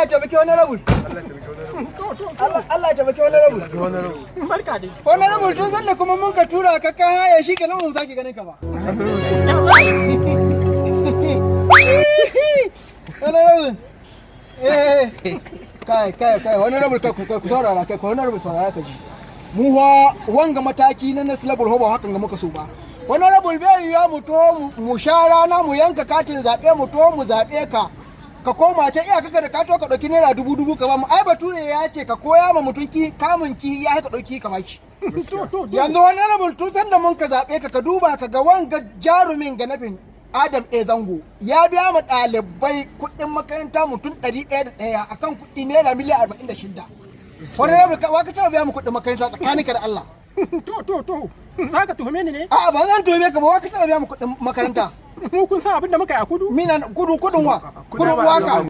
Allah ya taimaki honorable. To, to. Allah, Allah ya taimaki honorable. Barka dai. Honorable, tun sanda kuma mun ka tura ka ka haye shi kenan, mun sake ganin ka ba. Honorable. Eh, kai, kai, kai, honorable, kai, kai, ku saurara, kai, honorable, saurara ka ji. Mu fa wanga mataki na next level ba hakan ga muka so ba. Honorable, bai yiwuwa mu to mu sha rana, mu yanka katin zaɓe, mu to mu zaɓe ka. Ka koma can iya kaka da ka to ka ɗauki naira dubu dubu ka ba mu. Ai Bature ya ce ka koya ma mutum ki kamun ki ya ka ɗauki ka baki. To, to, to. Yanzu honorable, tun sanda mun ka zaɓe ka, ka duba ka ga wanga jarumin ga nafin Adam A Zango ya biya ma ɗalibai kuɗin makaranta mutum 101 akan kuɗi naira miliyan 46. Honorable, wa ka taɓa biya mu kuɗin makaranta tsakaninka da Allah? To, to, to. Za ka tuhume ni ne? A'a, ba zan tuhume ka ba. Wa ka taɓa biya mu kuɗin makaranta? Mu kun san abin da muka yi a kudu? Mina kudu, kuɗin wa? Kuɗin waka.